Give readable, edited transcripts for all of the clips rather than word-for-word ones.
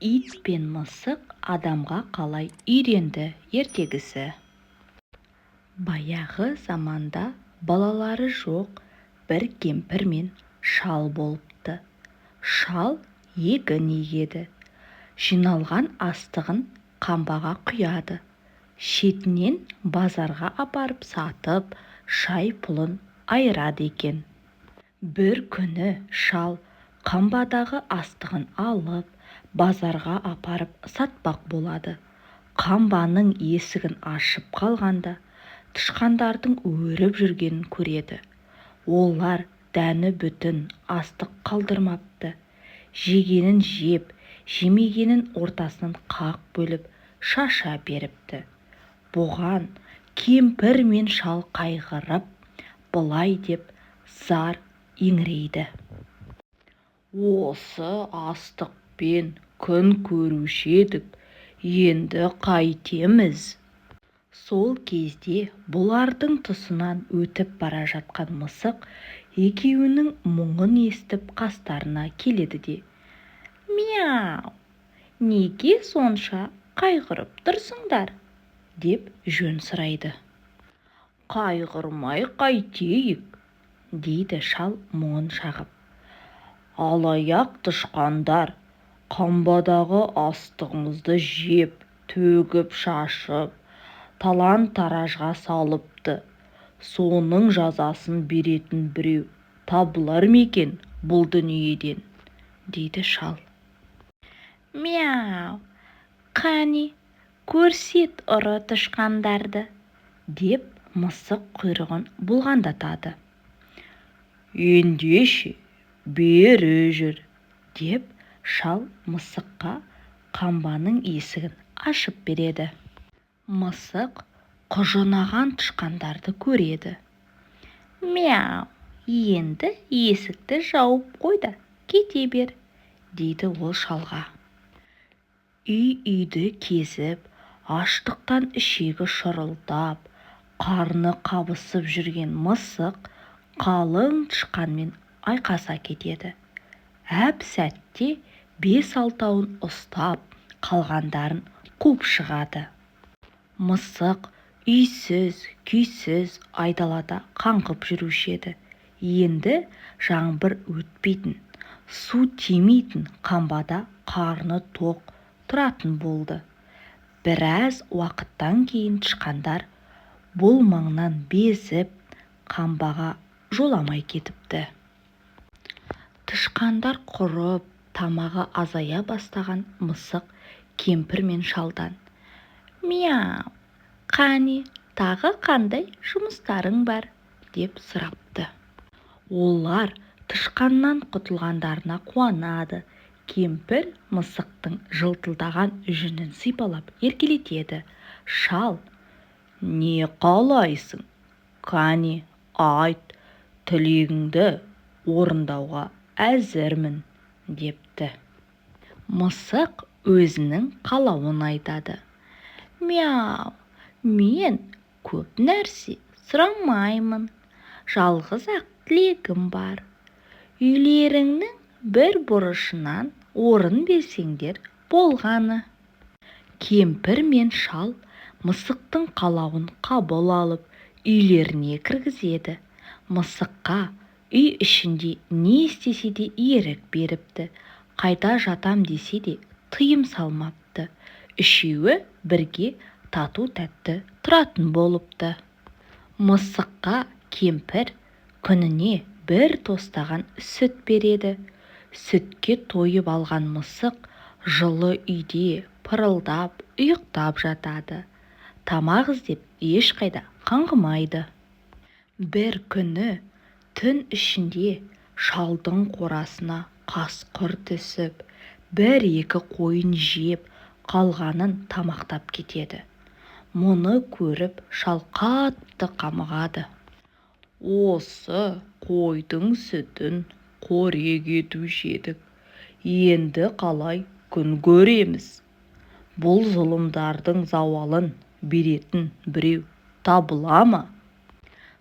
Ит пен мысық адамға қалай үйренді ертегісі. Баяғы заманда балалары жоқ бір кемпір мен шал болыпты. Шал егін егеді. Жиналған астығын қамбаға құяды. Шетінен базарға апарып сатып, шай пұлын айырады екен. Бір күні шал қамбадағы астығын алып, базарға апарып сатпақ болады. Қамбаның есігін ашып қалғанда, тышқандардың өріп жүргенін көреді. Олар дәні бүтін астық қалдырмапты. Жегенін жеп, жемегенін ортасынан қақ бөліп, шаша беріпті. Бұған кемпір мен шал қайғырып, былай деп зар еңірейді: «Осы астықпен күн көруші едік, енді қайтеміз?» Сол кезде бұлардың тұсынан өтіп бара жатқан мысық екеуінің мұңын естіп, қастарына келеді де: «Мяу, неге сонша қайғырып тұрсыңдар?» – деп жөн сұрайды. «Қайғырмай қайтейік, – дейді шал мұңын шағып. – Алаяқ тышқандар қамбадағы астығымызды жеп, төгіп-шашып, талан-таражға салыпты. Соның жазасын беретін біреу табылар ма екен бұл дүниеден?» – дейді шал. «Мяу, қане, көрсет ұры тышқандарды», – деп мысық құйрығын бұлғаңдатады. «Ендеше, бері жүр», – деп шал мысыққа қамбаның есігін ашып береді. Мысық құжынаған тышқандарды көреді. «Мяу, енді есікті жауып қой да кете бер», – дейді ол шалға. Үй-үйді кезіп, аштықтан ішегі шұрылдап, қарны қабысып жүрген мысық қалың тышқанмен айқаса кетеді. Әп-сәтте бес-алтауын ұстап, қалғандарын қуып шығады. Мысық үйсіз-күйсіз айдалада қаңғып жүруші еді. Енді жаңбыр өтпейтін, су тимейтін қамбада қарны тоқ тұратын болды. Біраз уақыттан кейін тышқандар бұл маңнан безіп, қамбаға жоламай кетіпті. Тышқандар құрып, тамағы азая бастаған мысық кемпір мен шалдан: «Мяу, қане, тағы қандай жұмыстарың бар?» – деп сұрапты. Олар тышқаннан құтылғандарына қуанады. Кемпір мысықтың жылтылдаған жүнін сипалап еркелетеді. Шал: «Не қалайсың, кәне, айт, тілегіңді орындауға әзірмін», – депті. Мысық өзінің қалауын айтады: «Мяу, мен көп нәрсе сұрамаймын, жалғыз-ақ тілегім бар: үйлеріңнің бір бұрышынан орын берсеңдер болғаны». Кемпір мен шал мысықтың қалауын қабыл алып, үйлеріне кіргізеді. Мысыққа үй ішінде не істесе де ерік беріпті, қайда жатам десе де тыйым салмапты. Үшеуі бірге тату-тәтті тұратын болыпты. Мысыққа кемпір күніне бір тостаған сүт береді. Сүтке тойып алған мысық жылы үйде пырылдап ұйықтап жатады, тамақ іздеп ешқайда қаңғымайды. Бір күні түн ішінде шалдың қорасына қасқыр түсіп, бір-екі қойын жеп, қалғанын тамақтап кетеді. Мұны көріп, шал қатты қамығады: «Осы қойдың сүтін қорек етуші едік, енді қалай күн көреміз? Бұл зұлымдардың зауалын беретін біреу табыла ма?»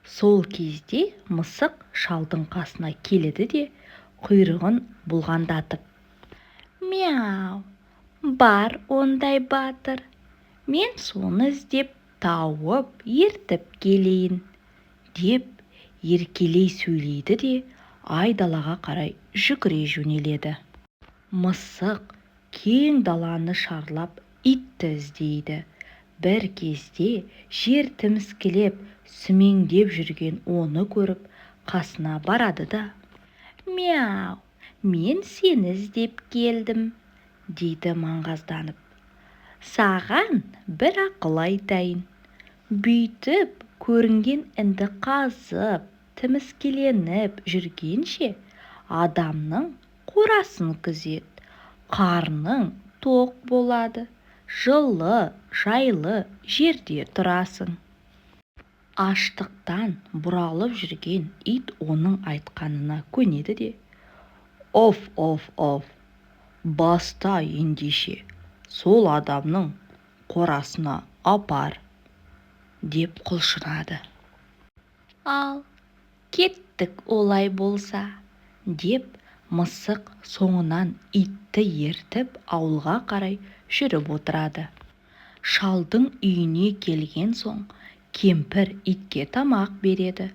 Сол кезде мысық шалдың қасына келеді де, құйрығын бұлғаңдатып: «Мяу, Бар ондай батыр, мен соны іздеп тауып ертіп келейін, деп еркелей сөйлейді де айдалаға қарай жүгіре жөнеледі. Мысық кең даланы шарлап итті іздейді. Бір кезде жер тіміскілеп, сүмеңдеп жүрген оны көріп, қасына барады да: «Мяу, мен сені іздеп келдім», – дейді маңғазданып. «Саған бір ақыл айтайын. Бүйтіп көрінген інді қазып, тіміскеленіп жүргенше, адамның қорасын күзет. Қарның тоқ болады, жылы, жайлы жерде тұрасың». Аштықтан бұралып жүрген ит оның айтқанына көнеді де: «Оф, оф, оф, баста ендеше, сол адамның қорасына апар», – деп құлшынады. «Ал, кеттік олай болса», – деп мысық соңынан итті ертіп ауылға қарай жүріп отырады. Шалдың үйіне келген соң кемпір итке тамақ береді.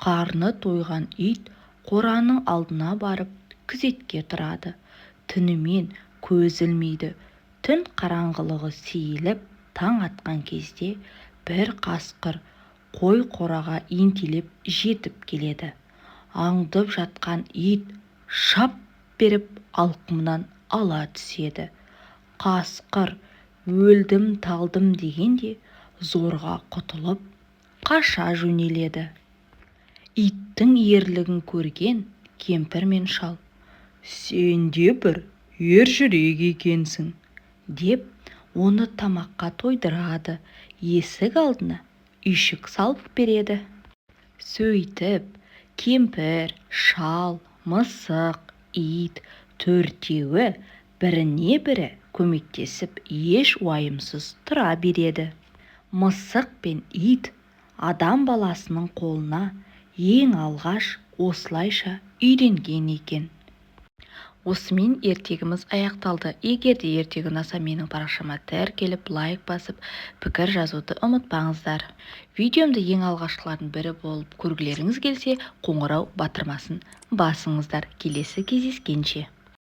Қарны тойған ит қораның алдына барып күзетке тұрады. Түнімен көз ілмейді. Түн қараңғылығы сейіліп, таң атқан кезде бір қасқыр қой қораға ентелеп жетіп келеді. Аңдып жатқан ит шап беріп алқымынан ала түседі. Қасқыр өлдім-талдым дегенде зорға құтылып, қаша жөнеледі. Иттің ерлігін көрген кемпір мен шал: «Сен де бір ержүрек екенсің», – деп оны тамаққа тойдырады, есік алдына үйшік салып береді. Сөйтіп, кемпір, шал, мысық, ит төртеуі біріне-бірі көмектесіп, еш уайымсыз тұра береді. Мысық пен ит адам баласының қолына ең алғаш осылайша үйренген екен. Осымен ертегіміз аяқталды. Егер де ертегі ұнаса, менің парақшама тіркеліп, лайк басып, пікір жазуды ұмытпаңыздар. Видеомды ең алғашқылардың бірі болып көргілеріңіз келсе, қоңырау батырмасын басыңыздар. Келесі кездескенше!